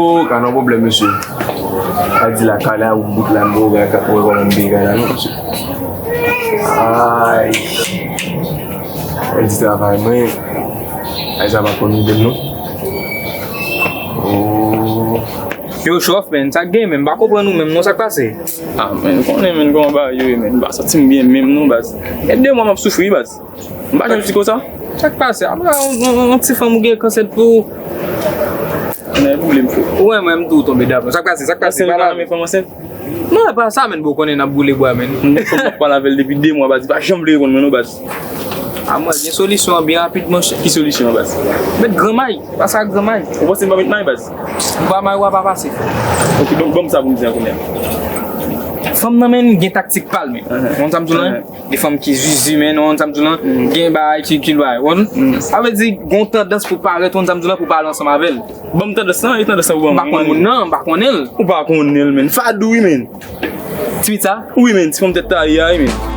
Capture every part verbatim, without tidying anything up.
Oh, ka nan pwoblèm, mesye. Sa di la, kay la, ou bout la, m pa wè kòman m peye kay la, non, mesye. Ay. Sa di travay mwen. Ay, sa pa konn ide m, non. Oh. Yo, Chòf, men, sa k gen, men, m pa konprann ou menm, non, sa k pase? Ah, men, konnen, men, kòman bagay yo ye, men, m pa santi m byen menm, non, baz. Gen de mwa m ap soufri, baz. M pa janm ti konsa. Sa k pase? Apre yon, yon, yon ti fanm ou gen kansè pou. Nan pwoblèm, frè. Ou wè mwen, m tou tonbe dabò. Sa k pase? Sa k pase? Pale avè m. Fanm nan pa renmen fanm ansent? Non, e pa sa, men, bro, konnen n ap boule bwa, men. Fanm ap pale avè l depi de mwa, baz, li pa janm vle reponn mwen, non, baz. A mwen, gen solisyon an byen rapid, monchè. Ki solisyon an, baz? Met granmay, pase ak granmay. Ou panse m pa met may, baz? Ou pa may, w a pa pase. Ok, ban, ban m sa pou m di an kounye a. Fanm nan, men, gen taktik pa l, men. Ou konn sa m di w lan? Gen fanm ki zuzu, men, ou konn sa m di w lan? Gen bagay ki, ki lwa, ou konn? Sa vle di, gen yon tandans pou parèt, ou konn sa m di w lan, pou pale ansanm avè l. Ban m tandans lan, e tandans lan ou ban mwen. M pa konn moun nan, m pa konnen l. Ou pa konnen l, men. Fadou, wi, men. Ti pitit sa? Wi, men, ti fanm tèt taye a, wi, men.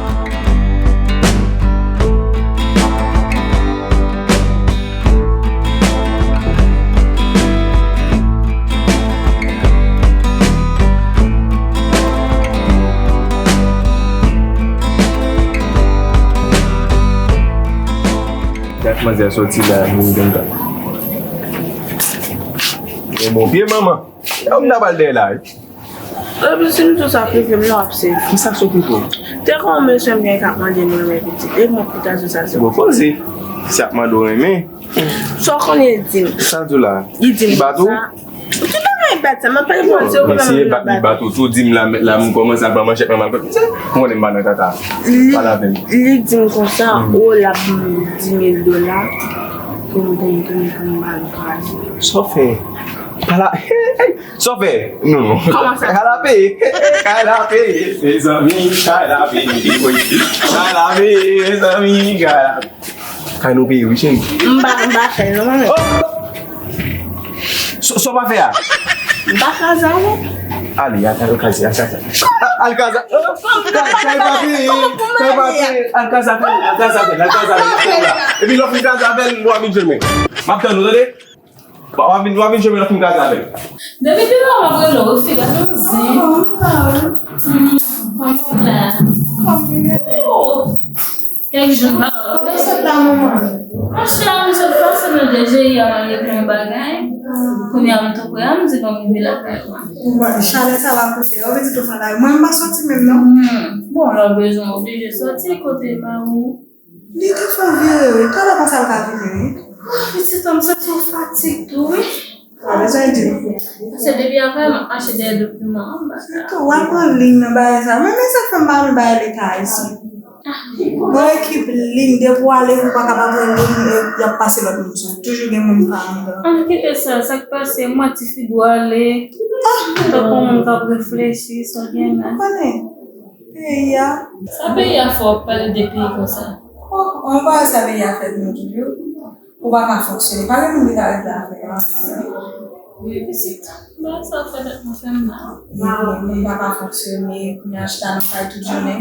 Dat manzè soti la, moun ganga. E bon pye manman. E ou m nan bal dèyè la, wi. Epi si m tou sa prive m nan w ap sezi. Kisa k sou prive w? Te gen yon mesye m gen k ap mande m renmen pitit. E mwen pou ta di sa se. Bon, poze. Si ap mande w renmen. Sa w konnen l di m? Sa l di w la? Li di m konsa. Li bat ou? Ou tout bagay bat sa, m ap pale pou mwen, se ou ki pa mande m bat. Mesye bat, li bat ou tou, di m la, la m kòmanse al pran manchèt mwen mal kot misye. Ou konnen m pa nan kaka. Pale avè m. Li di m konsa, o l ap ban m dis mil dola pou m, pou m, pou m, pou m ba l kraze. Sa w fè? Pale. Sa w fè? Non, non. Kòman sa? Kay la peye. Kay la peye, mezanmi. Kay la peye. Wi. Kay la peye, mezanmi. Kay la. Kay nou peye, wi, cheri. M pa, m pa fè l, non, manman. Oh! Sa, sa w pa fè a? M pa kaze avè l. Ale, al, al kaze, al kaze. Al kaze. Kay, kay pa peye, kay pa peye. Al kaze avè l, al kaze avè l, al kaze avè l. Epi lè w fin kaze avè l, w a vin jwenn mwen. M ap tann ou, tande? W a vin, w a vin jwenn mwen lè w fin kaze avè l. Depi devan m ap rele w, fi, gade yon zen. Mm, kòman w la? Oh, kèk jou m pa wè w. Monchè, m sot pase nan D J I a, m al regle yon bagay. Kounye a m tou prè a, m di bon m rive lakay ou a. Bon, chalè sa va koute, ou vin di tou fè la. Mwen m pa soti menm non. Hmm. Bon, lè w bezwen w oblije soti kote pa ou. Li te fè vire wi, talè konsa l ka vini wi. Ah, pitit an m santi w fatig tou wi. Pa bezwen di m. Paske depi avè m ap mache dèyè dokiman an m pa ka. Sitou w ap pran liy nan bagay sa. Men men sa k fè m pa renmen bagay leta ayisyen. Bon ekip liy depi w ale ou pa ka pa pran liy e y ap pase lòt moun sou ou. Toujou gen moun pa anndan. Ann kite sa, sa k pase mwen ti fi dwe ale. Tankou moun k ap reflechi sa w gen la. Ou konnen. Peyi a. Sa peyi a fè w ap pale de peyi konsa? Oh, anba sa peyi a fè nou toujou. Ou pa ka fonksyone. Pa gen moun ki ka regle afè yo. Wi, pitit. Ba sa fè tèt mwen fè m mal. Wi, moun pa ka fonksyone. Kounye a chita nan kay tout jounen.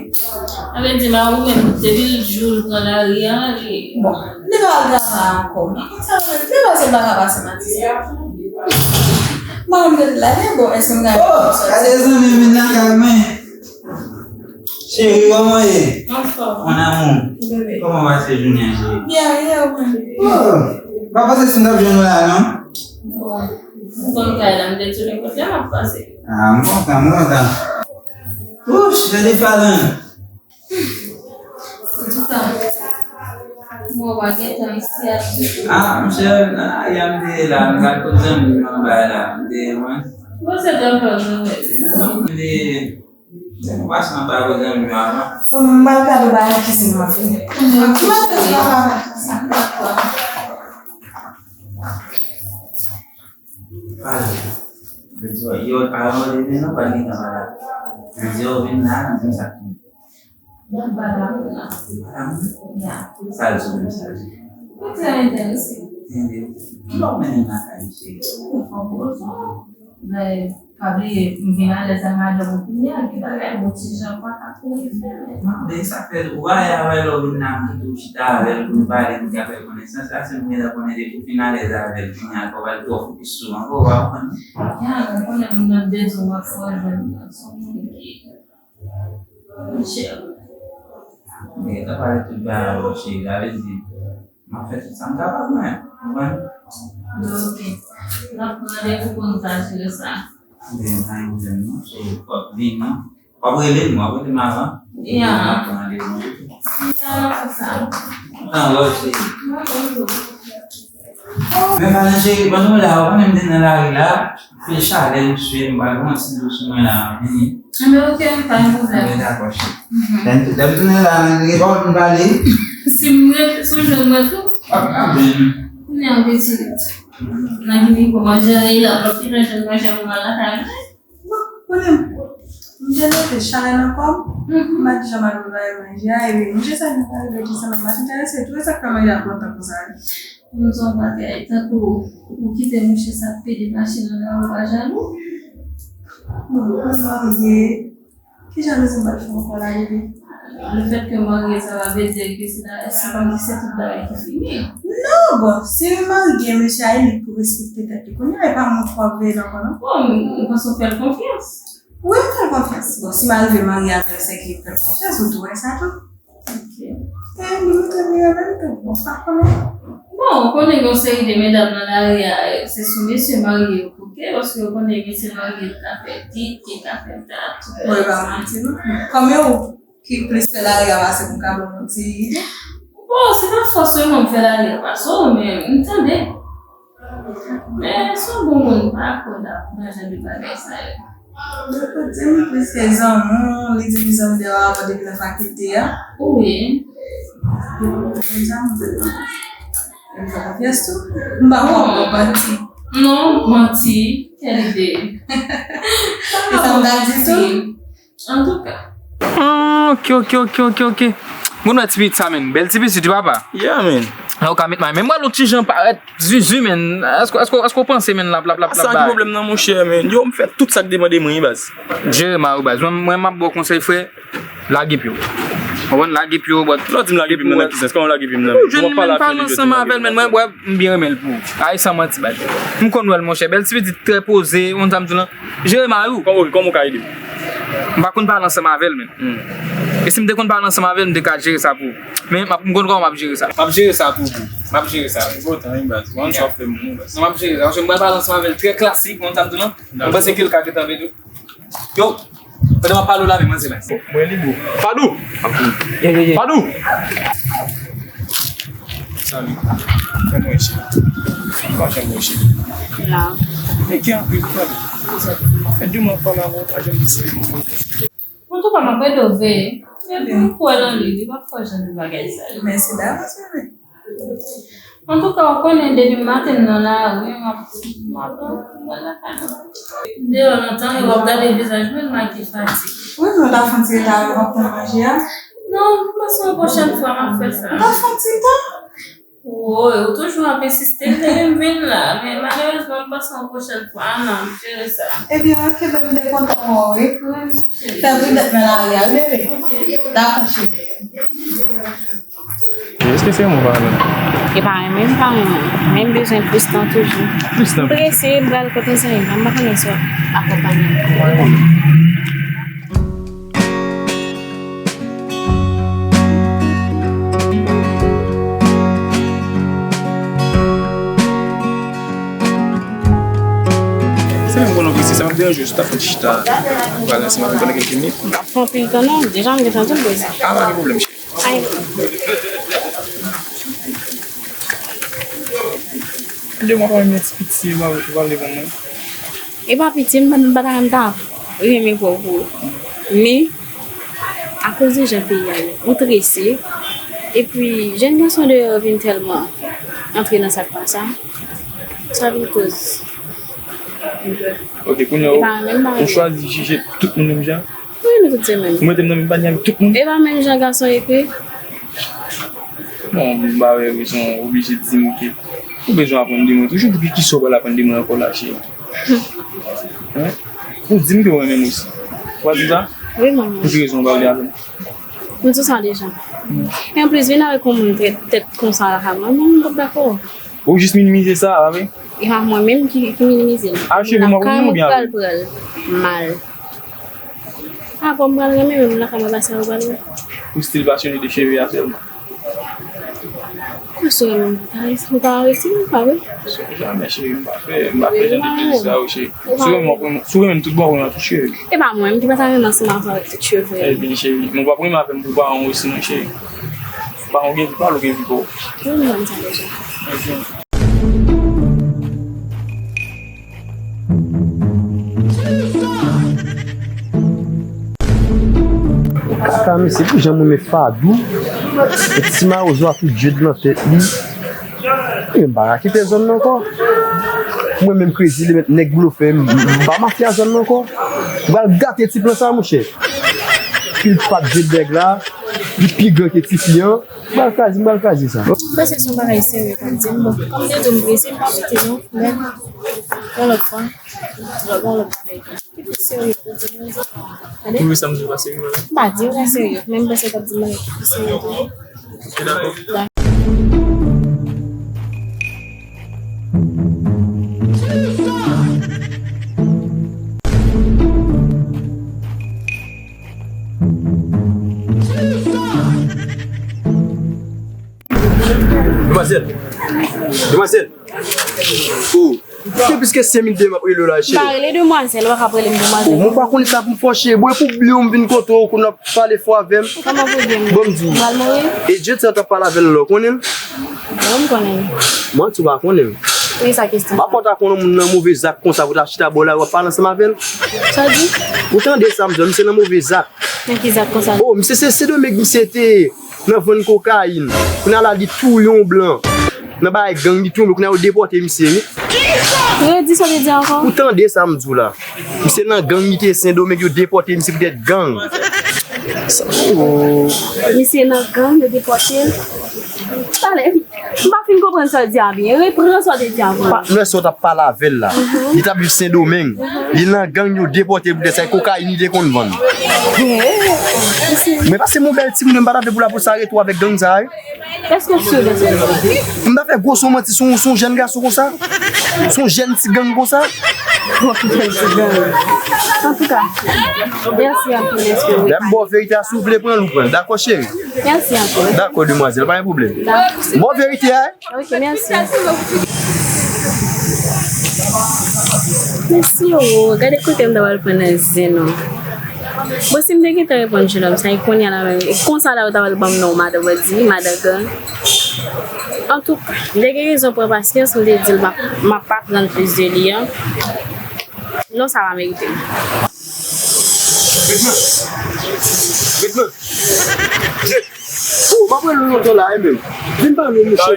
Sa vle di mari w menm, depi l jou l pran lari a, li. Bon, li pa al travay ankò. Mwen konn sa mwen menm. Li panse m pa ka pase maten. Mwen menm, la, li bon, èske m ka. Oh, gade zanmi m vin nan kay mwen. Cheri, kòman w ye? Anfòm. Mon amour. Bebe. Kòman w pase jounen an, cheri? Byen, e ou menm? Oh, m pa panse si m t ap jwenn ou la, non. Bon, m konn kay la, m te tounen kote m ap pase. Ah, m kontan, m kontan. Ouch, gade Falan. Antouka, m wè w pa gentan isi a ditou. Ah, monchè, nan lari a m te ye la, m t al kot zanmi m anba la, m te, mwen. Bon, se dòmi w dòmi. Non, m te Mwen pase anba yo zanmi yo avan. Bon, m pral gade bagay nan kizin mwen vini. Mwen te di papa. Pale. Yo di yo pa yo leve non, pa gen tan pale. Yo di yo vin la, di m sa k tonbe. Bon, pa la moun nan. Pa la moun nan? Ya. Sa l sou menm sa l di. Ou te enterese. Enterese. Lè w mennen m lakay, cheri. Ou pran pòz ou. Men, pa bliye, m vin alèz ak madanm ou kounye a, gen bagay, bon ti jan pa ka kouri fè. Non, men sa fè, ou pa wè avè lè w vin la, m kite w chita avè l pou nou pale, nou ka fè konesans. Sa se mwen la konnen depi w fin alèz avè l, kounye a, fò w al twò fokis sou ankò, ou pa konprann? Ya, mwen konnen moun nan bezwen w ap fè w jwenn nan, se yon moun ki Monchè. Nèg ta pale tout bagay, monchè. Sa vle di, m ap fè tout sa m kapab, mwen. Ou konprann? Oke. N ap pran randevou pou n ta jere sa. Men, pa gen pwoblèm, non. Se, w ap vin, non. W ap rele m, w ap rele m avan. Ya. N ap pran randevou. Ya, n ap fè sa. Nan lòt, se. Mwen, bonjou. Men, Valen cheri, pandan w la, ou konnen m te nan lari la, fè chalè, mesye, m pral pran ti dous mwen la, vini. Enben, oke, pa gen pwoblèm. Enben, dakò, cheri. Mhm. Lè m, lè m tounen la, men, gen pa w vin pale. Si m ret, sonje m ret tou. Ah, ah, ben. Kounye a, pitit. Nan ki nivo manje a ye la, lòt ki nan jwenn manje a pou m al lakay mwen. Bon, konnen m, m te mete chalè nan kò m, m pa t janm al prepare manje a, epi mouche sa vin pale de ti sanm nan, m pa t enterese tou, e sa k fè manje a kontan konsa. M di w bagay, tankou ou kite mouche sa ap pede machin nan lari, ou pa jalou? Bon, mwen marye, ki jalouzi m pral fè ankò la, bebe? Le fait que w marye, sa pa vle di ke se la, se kòmsi se tout bagay ki fini. Non, bon, si m marye, mesye a inik pou respekte tèt li. Kounye a, e pa mwen pou ap veye nan kò, non. Bon, m panse w fè l konfyans. Wi, m fè l konfyans. Bon, si m arive marye avè l, se ke m fè l konfyans, ou tou wè sa tou. Ok. E, li montre m li renmen m tou. Bon, pa konnen. Bon, ou konnen gen yon seri de medam nan lari a, se sou mesye marye yo koke, paske yo konnen mesye marye yo ka fè tit, ki ka fè dat, tout. Bon, e pa manti, non. Kòm e ou ki plis fè lari a pase m, ka ban m yon ti ide? Bon, se pa fòseman m fè lari a pase w, men m tande. Men, se yon bon moun, m pa kwè l ap nan jan de bagay sa yo. Donk, ou di m plis ke zanmi w, li di m zanmi w avan depi nan fakilte a? Wi. Depi nan fakilte a, m di w. M fè konfyans tou. M pa wè w ap manti. Non, manti. Kèl ide. E sa m ta di tou? Antouka. Ah, ok, ok, ok, ok, ok. Moun wè ti pitit sa, men. Bèl ti pitit, wi, papa. Yeah, man. Lè w ka met may. Men m wè l yon ti jan parèt zuzu, men. Èske, èske, èske w panse, men, l ap, l ap, l ap, l ap bay? Sa ki pwoblèm nan, monchè, men? Yo, m fè tout sa k demande mwen, wi, baz. Jere may ou, baz. Mwen, mwen, m ap ba w konsèy, frè. Lage pye w. Ou konprann? Lage pye w, but. Lè w di m lage pye m nan, nan ki sans? Kòman w lage pye m nan, men? Ou jwenn moun pale ansanm avè l, men mwen, mwen, m byen renmen l pou ou. Ay, san manti, baz. M konn wè l, monchè. Bèl ti pitit, trè poze, ou konn sa m di w lan. Jere may ou. Kòman, ok, kòman w ka ede m? M pa konn pale ansanm avè l, men. Hmm. E si m te konn pale ansanm avè l, m te ka jere sa pou ou. Men, m ap, m konn kòman m ap jere sa. M ap jere sa pou ou. M ap jere sa. Enpòtan, wi, baz. Mwen, sa w ap fè moun, baz. Non, m ap jere sa. Paske m pral pale ansanm avè l trè klasik, ou konn sa m di w lan. M panse ke l ka gentan vle tou. Yo, pandan m ap pale w la, men manzè la. Mwen li bro. Fadou! Ye, ye, ye. Fadou! Salut. Kòman w ye, cheri? Pa janm wè, cheri. La. E gen anpil pwoblèm. Sa fè de mwa m ap pale avè w, pa janm deside pou mwen. Antouka, m ap ede w veye. Epi m kwè nan li, li p ap fè jan de bagay sa yo. Mèsi davans, bebe. Antouka, ou konnen depi maten m nan lari, m ap, m ap, m ap lakay mwen. M deyò lontan, e w ap gade vizaj mwen, m makiye fatige. Wi, men w ta fè yon ti rete avè m, w ap tann manje a? Non, m panse yon pwochèn fwa m ap fè sa. Ou ta fè yon ti tan? Woy, ou toujou ap ensiste, m te vin la, men malerezman, m panse yon pwochèn fwa, non, m jere sa. Ebyen, ok, bebe, m te kontan wè w, wi. Fè pridans nan lari a, wi, bebe. Dakò, cheri. Èske se renmen w pa renmen? E pa renmen, m pa renmen. Men m bezwen plis tan toujou. Plis tan? M prese, m pral kote zanmi m, m pa konnen si w ap akonpanye m. Pa gen pwoblèm. Se menm konnen w prese, sa p ap deranje w si w ta fè yon ti chita. Pale ansanm avè m pandan kèlke minit. M p ap pran anpil tan non, deja m gentan di w prese. Ah, pa gen pwoblèm, cheri. Ay. De mwa pa menm yon ti piti, mwen, ou pale pou mwen. E pa piti, m pa, m pa ta, m ta renmen pran pou ou. Men, akoz de jan peyi a ye, ou trese. Epi, jèn gason deyò yo vin tèlman antre nan sa k pa sa, sa vin koz. Ok, kounye a, ou chwazi jije tout moun menm jan? Wi, nou tout se menm. Ou mete m nan menm panye avèk tout moun? E pa menm jan gason ekri? Bon, m pa wè rezon w oblije di m ke ou bezwen aprann de mwen toujou, pou ki, kisa w pral aprann de mwen ankò la, cheri? Hein? Ou di m ke w renmen m osi. Ou pa di m sa? Wi, mwen. Pou ki rezon ou pa vle avè m? Mwen di w sa deja. Men anplis, vin avèk yon moun tèt, tèt konsa lakay mwen, mwen, mwen p ap dakò. Ou jis minimize sa, pa vre? E pa mwen menm ki, ki minimize l. A, cheve m ap renmen oubyen avè l? Pral mal. A, bon, m pral renmen menm lakay mwen pase ou pral wè. Ou still pasyone de cheve a sèlman? Ou sou renmen m? Ou ta resi, ou ta resi, pa vre? Jamè, cheri, m pa fè, m pa fè jan de plezi sa yo, cheri. Si w renmen m, si w renmen m tout bon, w renmen m ak tout cheve. E pa mwen menm ki pa ta renmen ansanm avè w ak tout cheve. Ebyen, cheri, mwen w ap renmen avè m pou paran w osi, non, cheri. Paran w gen vi pa l, ou gen vi pa w. Wi, m konn sa deja. Kaka mesye, pou jan mwen men Fadou, e ti mawozo a tou djed nan tèt li. E m pa ka kite zòn nan ankò. Mwen menm Crazy Limit, nèg blofè, m m pa mafya zòn nan ankò. M pral gate ti plan sa, monchè. Pil pat djed nèg la, li pi gran ke tifi an. M pral kraze, m pral kraze sa. Paske se yon bagay serye w ap di m. Bon, kòm m te di w m prese, m pa mete non, men yon lòt fwa, lòt, yon lòt bagay. Ki pi serye pou di nou? Gade. Ou wè sa m di w pa serye, wè? M pa di w pa serye, men m panse w t ap di m bagay ki pi serye tou. Ok, dakò. Dakò. Demwazèl. Demwazèl. Oh. Depi pliske senk minit demen m ap rele w la, cheri. M pa rele demwazèl, ou pa ka ap rele m demwazèl. Oh, mwen pa konn sa pou m fè, cheri. Bon, e pou bliye w m vin kote w, kounye a w ap pale fò avè m. Kòman pou bliye m? Bon, m di w. M pral mouri? E Dye sa w t ap pale avè l la, w konnen l? Bon, m konnen l. Manti, w pa konnen l. Ki sa kesyon? M pa konn ta konn yon moun nan move zak konsa pou ta chita bò la, w ap pale ansanm avè l. Sa w di? Ou tande sa m di w, misye nan move zak. Nan ki zak konsa? Oh, misye se Sendomeng, misye te ye. Nan vann kokayin. Kounye a la li touye yon blan. Nan bagay gang li touye yon blan. Kounye a yo depòte misye, wi. Redi sa w te di ankò. Ou tande sa m di w la. Misye nan gang li te Sendomeng, yo depòte misye poutèt gang. Oh. Misye nan gang, yo depòte l. Talè, m pa fin konprann sa w di a byen. Reprann sa w te di avan. Patnè sa w t ap pale avè l la. Li t ap viv Sendomeng. Li nan gang, yo depòte l poutèt sa, e kokayin li te konn vann. Men pase m yon bèl timoun, m pa ta vle pou lapolis arete w avèk gang sa a, wi. Èske w si de sa? M pa fè gwo son manti, se yon, se yon jèn gason konsa. Se yon jèn ti gang konsa. Antouka, mèsi anpil, mesye. Lè m ba w verite a, si w vle pran l, ou pran l. Dakò, cheri? Mèsi anpil. Dakò, demwazèl, pa gen pwoblèm. Dakò. M ba w verite a, wi. Ok, mèsi. Mesye o, gade kote m ta pral pran nan zen non. Bon, si m te gentan reponn jenòm sa, e kounye a la menm, e konsa la yo ta pral ban m non, madan bandi, madan gang. Antouka, m te gen rezon pran pasyans, m te di l m ap, m ap pa pran plis de li an. Non, sa pa merite m. Ritman! Ritman! Jet! Oh, m ap rele w lontan la, e menm. Vin pale, monchè.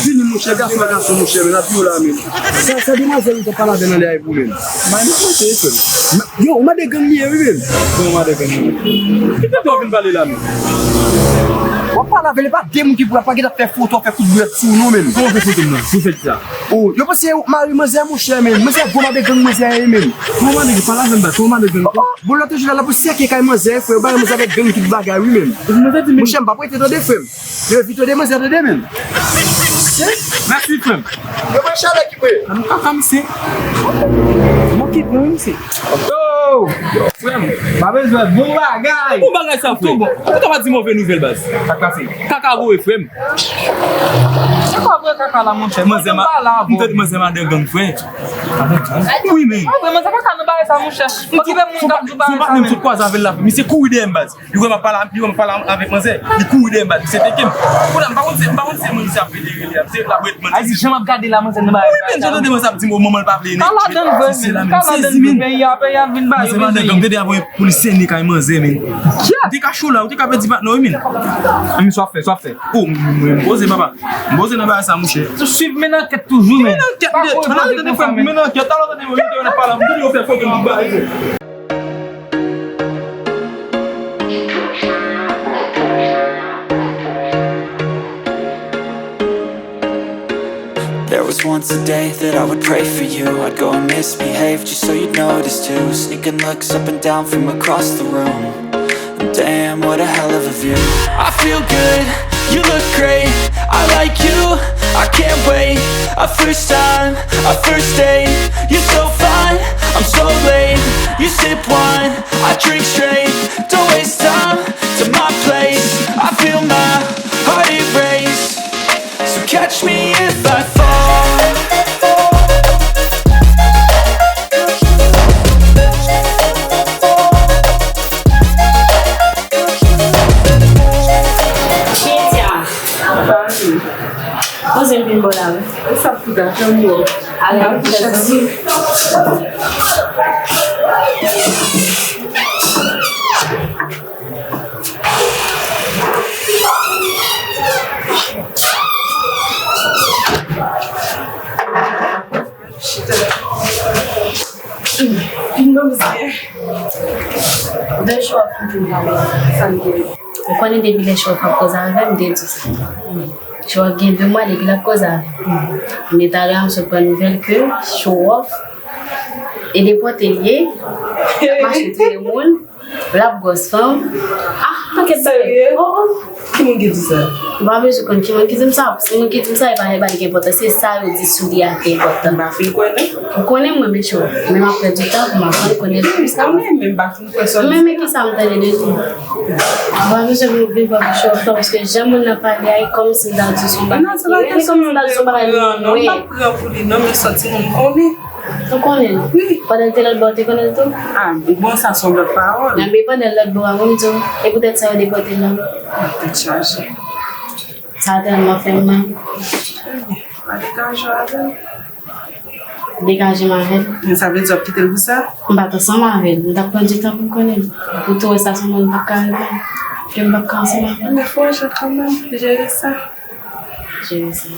Vini, monchè, gason a gason, monchè, men, n ap di w la, men. Sa, sa demwazèl ou t ap pale avè l nan lè a pou menm. Mwen, mwen, se, frè m. Yo, ou mande gang li ye, wi, menm. Bon, ou mande gang li ye. Ki tande w vin pale la, menm? W ap pale avè l, e pa de moun ki pou ap gen t ap fè foto, ap fè kout boulèt sou nou, menm. Kòman fè foto m nan? Pou fè sa? Oh, yo panse mari manzè, monchè, menm. Manzè gwo mande gang manzè ye, menm. Kòman mande gang? Pale avè m, ba. Kòman mande gang? Oh, oh. Bon, lòt jou la, l ap sèke kay manzè, frè, yo bare manzè avèk gang tout bagay, wi, menm. Monchè, m p ap rete tande, frè m. Yo evite de manzè tande, menm. Mèsi, frè m. Yo mwen chalè ki pre. An kaka, misye. Mwen ki pre, misye. Oh! Frè m, pa bezwen bon bagay. Bon bagay sa, frè. Tou bon. Ou ta pa di move nouvèl, baz. Sa k pase? Kaka voye, frè m. Se pa vre kaka la, monchè. Manzè ma-, m tande manzè madan gang, frè. Wi, men. Apre, manzè pa ka nan bagay sa, monchè. M okipe moun k ap di bagay sa, men. Sou pa menm sot kwaze avè l la, frè. Misye kouri dèyè m, baz. Li wè m ap pale, li wè m ap pale avèk manzè. Li kouri dèyè m, baz. Misye teke m. Kounye a, m pa konn se, m pa konn se manzè ap rele, rele, ap se la bwèt manzè. Ay, di jan m ap gade la, manzè nan bagay. Wi, men, jan tande manzè ap di m, manman l pa vle. Ka ladan l vre, men. Ka ladan l vre, peyi a, peyi a vin ba yo bezwen. Manzè madan gang, tande ap voye polis sène kay manzè, men. Ou te ka cho la, ou te ka pèdi patnè w, men. Men sa w ap fè, sa w ap fè. Oh, m, m, m poze, papa. M poze nan bagay sa, monchè. Swiv men ankèt toujou, men. Men ankèt, men ankèt, talè w tande frè m, men ankèt, talè w tande mwen, mete yo nan pala, m tande yo fè foto m tout bagay. There was Once a day that I would pray for you. I'd go and misbehave just so you'd notice too. Sneaking looks up and down from across the room. And damn, what a hell of a view. I feel good, you look great. I like you, I can't wait. A first time, a first date. You're so fine, I'm so late. You sip wine, I drink straight. Don't waste time to my place. I feel my heart erase. So catch me if I fall. Poze m vin bò la wi. Sa fouta fè m bò. Ale, m ap fè sa. Chita. Vin ban m zen. Dèyè w ap fin pale. Sa m gen. Ou konnen depi lè Show Off ap koze avè m, m te di sa. Show Off gen de mwa depi l ap koze avè m. Men talè a m sot pran nouvèl ke Show Off e depòte l ye. L ap mache touye moun. L ap gwòs fanm. Ah, pakèt bagay. Serye? Oh, oh. Ki moun ki di sa? Ou pa bezwen konn ki moun ki di m sa. Si moun ki di m sa, e pa, e pa li ki enpòtan. Se sa yo di sou li a ki enpòtan. M pa fin kwè non. Ou konnen mwen, Micho. Men m ap pèdi tan pou m aprann konnen l plis. Kanmenm, men m pa fin kwè sa w di. Men, men ki sa m tande de li? Ou pa bezwen pou vin pran Micho anfan, paske jan moun nan pale a, e kòmsi m ta di w se yon bagay. Non, se pa kesyon m pran non. M pa pran pou li non, men sòti moun konnen. Ou konnen l? Wi. Pandan l te lòt bò, ou te konnen l tou? Ah, bon, sa se yon lòt pawòl. Nan men pandan l lòt bò a, mwen m di w, e poutèt sa yo depòte l nan. Ah, tèt chaje. Sa tèlman fè m mal. Pa degaje w avè l. Degaje m avè l. Men sa vle di w ap kite l pou sa? M pa t ansanm avè l. M t ap pran di tan pou m konnen l. Ou tou wè sa se yon moun m p ap ka regle. Ke m p ap ka ansanm avè l. Men fò w jere kanmenm, jere sa. Jere sa.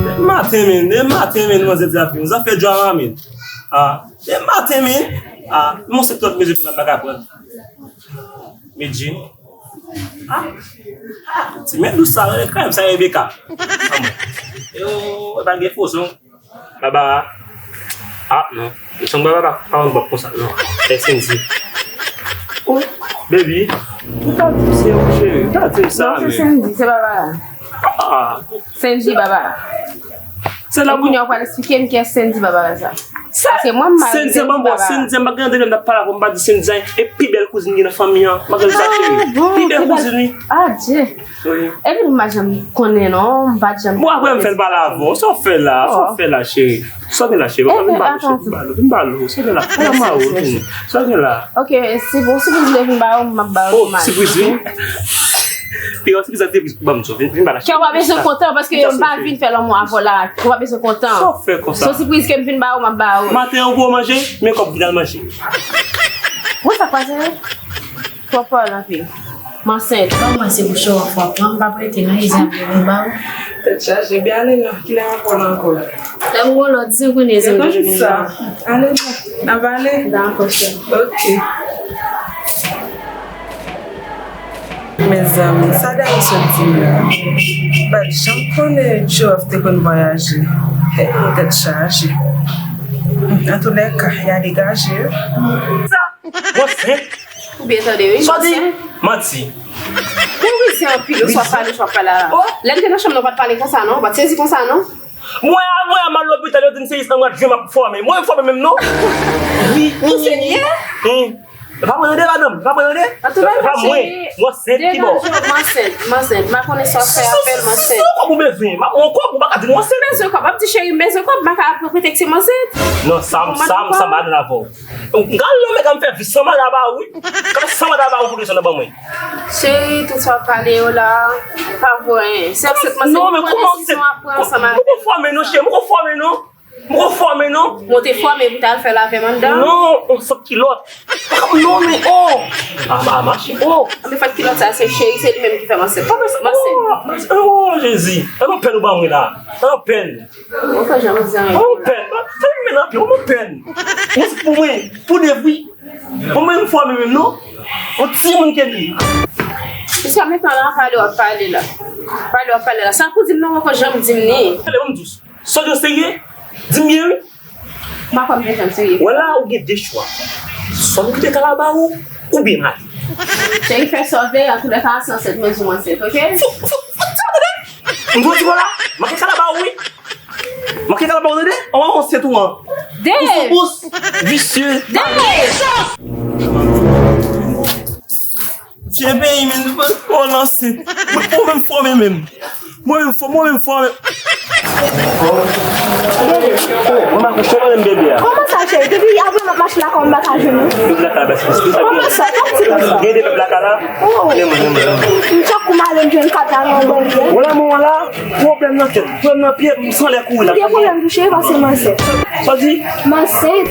Depi maten men, depi maten men, manzè di ap vin. Zafè djwa men. Ah, depi maten men. Ah, mon se tout mezi pou la baka pran. Medjin. Ah, ah, ti men dous sa, e krèm sa, Rebecca. Yo, e pa gen fo son. Barbara. Ah, non. Kesyon Barbara pa, pa yon bòk konsa, non. E Sendy. Oh, baby. Ou ta di se ou, cheri. Ou ta di sa, non, se men. Sendy, se Barbara. Ah. Sendy Barbara. Se la pou kounye a w pral eksplike m kiyès Sendy Barbara sa. Paske mwen, m pa rele Sendy Barbara. Sendy, m pa gen de lè m t ap pale avè w, m pa di Sendy, e pi bèl kouzin ki nan fanmi an. M pa gen sa, cheri. Ah, bon, pi bèl kouzin, wi. Ah, Dye. Wi. Epi m pa janm konnen non, m pa t janm. Bon, apre m fè l pale avè w. Sa w fè la? Sa w fè la, cheri? Sa w gen la, cheri? Vin ba l, cheri. Vin ba l. Vin ba l. Sa w gen la? Sa w gen la? Ok, si bon, sipriz li vin ba w, m ap ba w. Oh, sipriz, wi. Pi yon sipriz a te ban m, vin, vin ba l. Kè w pa bezwen kontan, paske m pa vin fè lanmou avè w la. Ou pa bezwen kontan. Sa w fè konsa? Se yon sipriz ke m vin ba w, m ap ba w. Maten an, ou manje, men kòb vin al manje. Bon, sa k pase? Twòp pale anpil. M ansent. Kòm mwen se pou Show Off w ap pran, m p ap rete non, e zen ap vin ba w. Tèt chaje, byen ale non. Kilè m ap pran ankò? Lè m gon lòt zen, kounye a zen ap vin ba w. Ale non. N ap ale? Dakò, cheri. Ok. Mezanmi, sa Dany sot di m la. M pa t janm konnen Show Off te konn vwayaje. Hey, tèt chaje. Antoulèka, y a degaje wi. Sa, m ansent. Ou byen tande, wi. Sa w di? Manti. Ou rize anpil, ou swa pale, ou swa pale la. Oh. Lè n te nan chanm nan, ou pa t pale konsa, non? Ou pa t sezi konsa, non? Mwen, mwen, m al lopital, yo di m se isit nan mwa jen m ap fòme. Mwen, m fòme menm, non? Wi. Monchè, ye? Wi. Pa mwen, tande, madanm. Pa mwen, tande. An tou ka, pa mwen. Cheri, m ansent, ki bò? Degaje w, m ansent, m ansent. M pa konnen sa w fè apèl, m ansent. Se yon kòb ou bezwen. M ap yon kòb, ou pa ka di m ansent. M bezwen kòb. M ap di, cheri, m bezwen kòb, m pa ka pran pretèks m ansent. Non, sa, sa, sa, m pa nan avè w. M ka lòm e ka m fè vi san madan pa ou, wi. Ka fè san madan pa ou pou desann nan ban mwen. Cheri, tout sa w ap pale yo la, pa vre. Se ansent mwen, se yon desizyon w ap pran ansanm avè m. Non, men kòman ansent? M poko fòme non, cheri, m poko fòme non. M poko fòme non. Mwen te fòme pou t al fè l avè m anndan. Non, on sòt kilòt. Non, men, oh. A, a mache, oh. Anben, fòt kilòt sa, se cheri, se li menm ki fè m ansent. M ansent. Oh, Jezi. Anpèn ou ban mwen la. Anpèn. Ou fè jan m di an. Ou pèn. Fè m men nan pye, ou pèn. Ou se pou mwen, pou de vwi. Bon, mwen m fòme menm non. On timoun ke li. Jiska mentnan la, pale w ap pale la. Pale w ap pale la. Sa pou di m nan, w poko janm di m ni. Tande, ban m di w. Sa w serye? Di m byen wi. M pa kwè m te janm serye. Wè la, ou gen de chwa. Swa nou kite Kalaba ou, oubyen m ale. Cheri, fè sa w vle, antoulèka se ansent mwen di w ansent, oke? Fou, fou, fou, sa w tande? M di w ti la, manke Kalaba ou wi. Manke Kalaba ou tande? Anwa ansent ou an. Dave! Ou sou bous, visye. Dave! Vye peyi, men, ou lanse. Mwen menm fòme menm. Mwen menm fò, mwen menm fò. Mwen pa kouche, mwen menm bebe a. Kòman sa, cheri? Depi apre m ap mache la, kòman m pa ka jwenn ou? Tout la ka bas. Kòman sa? Kòm ti konsa? Gen de pèp la ka la. Oh. Lè mwen, lè mwen, lè mwen. M chak kou m ale, m jwenn kat la nan yon bòl. Wè la, mwen la, pwoblèm nan tèt, pwoblèm nan pye, m san lè kouri la. Ou gen pwoblèm tou, cheri, pase m ansent. Sa w di? M ansent.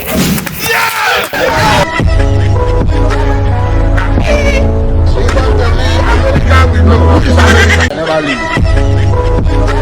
Never leave.